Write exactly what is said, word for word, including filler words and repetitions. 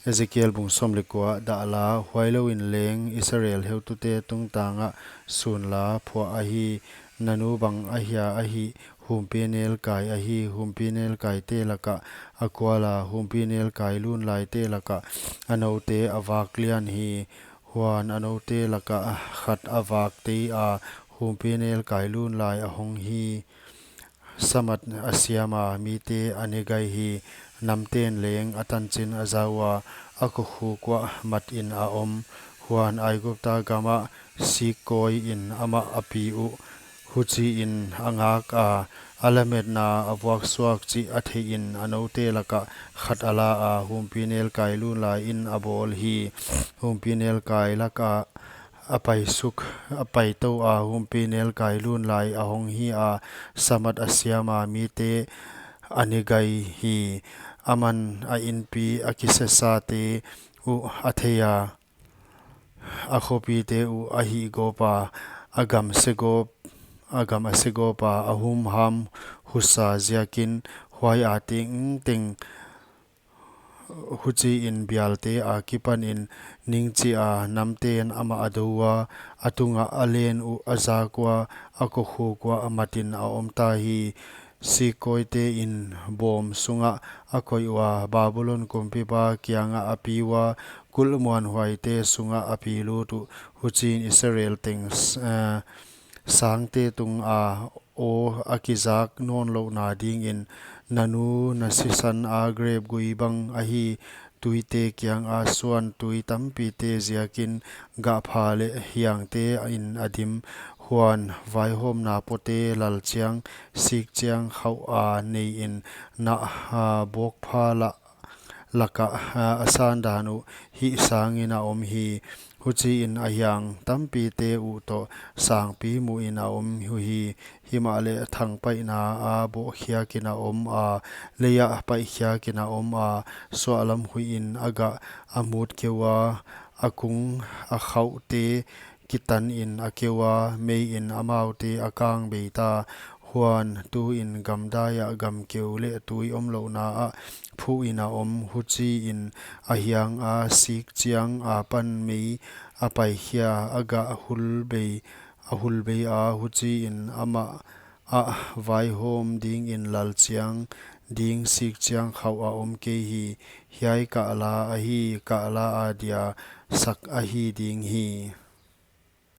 Ezekiel bung sawm leh kua. Dahla, huailouin leng Israel heutute tungtangah sunla phuah ahi. Na nu bang ahia ahih, humpinelkai ahi. Humpinelkaite lakah a kuala, humpinelkai lunlaite lakah a noute a vak lian hi. Huan a noute lakah khat a vak tei a, humpinelkai lunlai a hong hi. Samat a siama mite a ne gai hi. Namten leng a tanchin a za ua, a kokhuk uah matin a om. Huan Aigupta gamah sikkawiin amah a pi uh. Huchiin a ngak a, a lametna a vuaksuak chih a theihin a noute lakah khat a la a, humpinelkai lunlaiin a bawl hi. Humpinelkai lakah a paisuk, a paitou a, humpinelkai lunlai a hong hi a, samat a siama mite a ne gai hi. Aman a inpi a kisasate uh a thei a, a khopite uh a hihgawp a, a gam segawp, a gam a segawp a, a humham husa ziakin. Huai a tengteng, huchiin bialte akipanin ning chih a namten amah a dou ua, a tungah a len uh a zak ua, a kokhuk uah matin a om ta hi. Sikkawitein bawm sungah a koih ua, Babulon kumpipa kiangah a pi ua, kulh muanhuaite sungah a pi lut uh. Huchiin Israel teng s-, eh, sangte tunga aw a kizak nawnlouhna dingin, na nu na sisan a grep gui bang ahi, tuite kianga suan tui tampite ziakin gahpha leh hiangtein a dim. Huan vaihawmna pote lalchiang, sikchiang khauh a neiin, na, ah, bawkpha lah lakah, ah, a sandan uh hih sangin a om hi. Huchiin a hiang tampite uh toh sangpi muhin a om uhi. Himahleh thangpaihna a bawhkhiakin a om a, leiah paihkhiakin a om a, suahlam huihin a gah a mut keu a, a kung a khauhte kitanin a keu a, meiin amaute a kang bei ta. Huan tuin gamdaiah gamkeu leh tui omlouhna ah phuhin a om. Huchiin a hianga sikchiang apan mei a paikhia, a gah hul bei, a hul bei a, huchiin amah ah vaihawm dingin lalchiang ding sikchiang khauh a om kei hi. Hiai kahla ahi, kahla adia sak ahi ding hi.